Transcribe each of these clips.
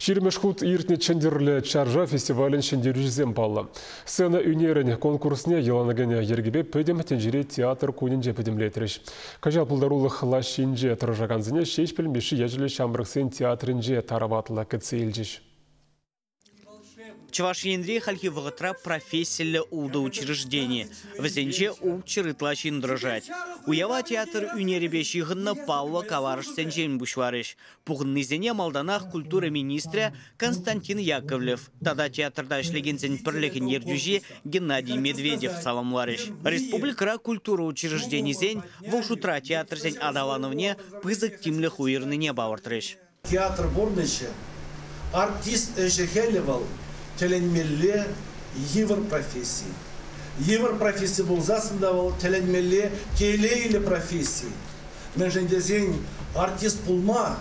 Ҫирӗммӗш хут иртнӗ Чӗнтӗрлӗ чарша фестивалӗн ҫӗнтерӳҫисем паллӑ. Сцена ӳнерӗн конкурсне йӑлана кӗнӗ йӗркепе пӗтӗм тӗнчери театр кунӗнче пӗтӗмлетрӗҫ. Кӑҫал пултарулӑх лаҫҫинче тӑрӑшакансене Ҫеҫпӗл Мишши ячӗллӗ ҫамрӑксен театрӗнче тараватлӑ кӗтсе илчӗҫ. Чӑваш Енре хальхи вӑхӑтра профессиллӗ ултӑ учреждени. Вӗсенче ултҫӗр ытла ҫын тӑрӑшать. Уява театр ӳнерӗпе ҫыхӑннӑ паллӑ каларӑшсенчен пуҫларӗҫ. Пухӑннисене малтанах культура министрӗ Константин Яковлев тата театрта ӗҫлекенсен пӗрлӗхӗн ертӳҫи Геннадий Медведев саламларӗҫ. Республикӑра культура учрежденисен, вӑл шутра театрсен аталанӑвне пысӑк тимлӗх уйӑрнине палӑртрӗҫ. Театр пурнӑҫӗ, артист ӗҫӗ-хӗлӗ вӑл тӗлӗнмелле йывӑр професси. Йывӑр професси пулсассӑн та вӑл тӗлӗнмелле телейлӗ професси. Мӗншӗн тесен артист пулма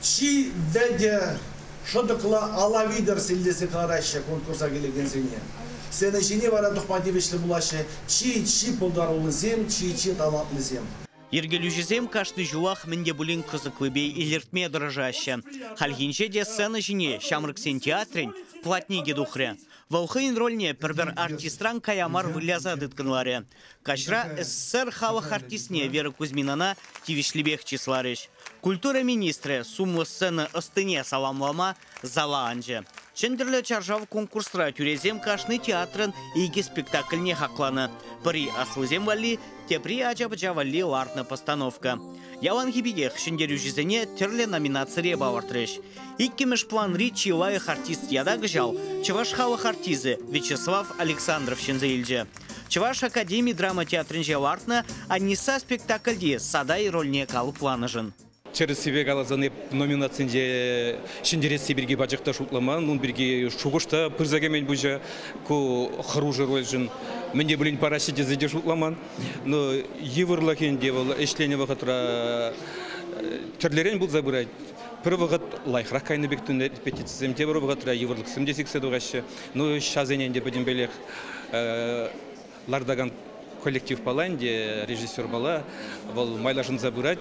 чи вӗтӗ шӑтӑклӑ ала витӗр силлесе кӑлараҫҫӗ конкурса килекенсене. Сцена ҫине вара тухма тивӗҫлӗ пулаҫҫӗ чи-чи пултаруллисем, чи-чи талантлисем. Йӗркелӳҫӗсем кашни ҫулах мӗн те пулин кӑсӑклипе илӗртме тӑрӑшаҫҫӗ. Хальхинче те сцена ҫине Ҫамрӑксен театрӗн платникӗ тухрӗ. Вӑл хӑйӗн рольне пӗр-пӗр артистран кая мар выляса тыткӑнларӗ. Каҫра СССР халӑх артистне Вера Кузьминана тивӗҫлипех чысларӗҫ. Культура министрӗ сумлӑ сцена ӑстине саламлама зала анчӗ. Чӗнтӗрлӗ чаршав конкурсра тӳресем кашни театрӑн икӗ спектакльне хакланӑ. Пӗри аслисем валли, тепри ача-пӑча валли лартнӑ постановка. Яланхи пекех ҫӗнтерӳҫӗсене тӗрлӗ номинацире палӑртрӗҫ. Иккӗмӗш планри чи лайӑх артист ята кӑҫал Чӑваш халӑх артисчӗ Вячеслав Александров ҫӗнсе илчӗ. Чӑваш академи драма театрӗнче лартнӑ «Анисса» спектакльти Садай рольне калӑпланӑшӑн. Тӗрӗссипе каласан, эп номинацинче ҫӗнтересси пирки пачах та шутламан. Ун пирки шухӑш та пырса кӗмен пуҫа. Ку хӑрушӑ рольшӗн мӗн те пулин параҫҫӗ тесе те шутламан. Но йывӑрлӑх ӗнтӗ вӑл ӗҫленӗ вӑхӑтра тӗрлӗрен пулса пырать. Пӗр вӑхӑт лайӑхрах кайнӑ пек репетицисем, тепӗр вӑхӑтра йывӑрлӑхсем те сиксе тухаҫҫӗ. Ну, ҫасене ӗнтӗ пӗтӗмпелех лартакан коллективпала ӗнтӗ, режиссерпала вӑл майлашӑнса пырать.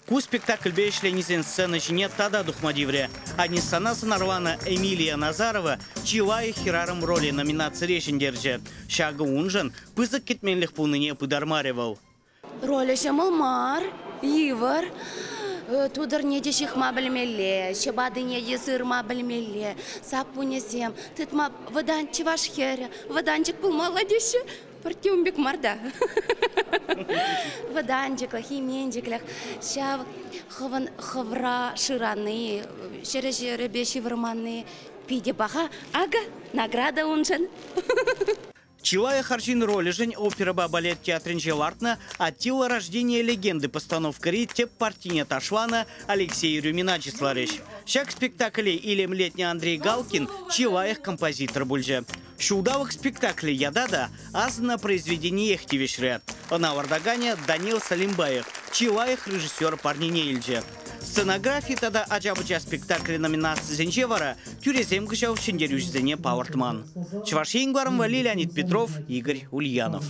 Ку спектакльпе ӗҫленисен сцена ҫине тата тухма тиврӗ. Аниссана сӑнарланӑ Эмилия Назарова чи лайӑх хӗрарӑм ролӗ номинацире ҫӗнтерчӗ. Ҫакӑ уншӑн пысӑк кӗтменлӗх пулнине пытармарӗ вӑл. Ролӗ ҫӑмӑл мар, йывӑр. Тутӑрне те ҫыхма пӗлмелле, ҫӑпатине те сырма пӗлмелле, саппунӗсем тытма вӑтан чӑваш хӗрӗ, вӑтанчӑк пулмалла теҫҫӗ. Пӗртте ун пек мар та. Вӑтанчӑклӑх, именчӗклӗх, ҫав хӑвӑн хӑвра шырани, ҫӗрӗ-ҫӗрӗпе ҫывӑрманни питӗ паха. Акӑ, награда уншӑн. Чи лайӑх арҫын ролӗшӗн оперӑпа балет театрӗнче лартнӑ «Аттила. Рождение легенды» постановкӑри тӗп партине ташланӑ Алексей Рюмина чысларӗҫ. Ҫак спектакле илемлетнӗ Андрей Галкин чи лайӑх композитор пулчӗ. Ҫулталӑк спектаклӗ ята та асӑннӑ произведениех тивӗҫрӗ. Ӑна лартаканӗ Данил Салимбаев чи лайӑх режиссер парнине илчӗ. Сценографи тата ача-пӑча спектаклӗ номинацисенче вара тӳресем кӑҫал ҫӗнтерӳҫӗсене палӑртман. Чӑваш Ен кӑларӑм валли Леонид Петров, Игорь Ульянов.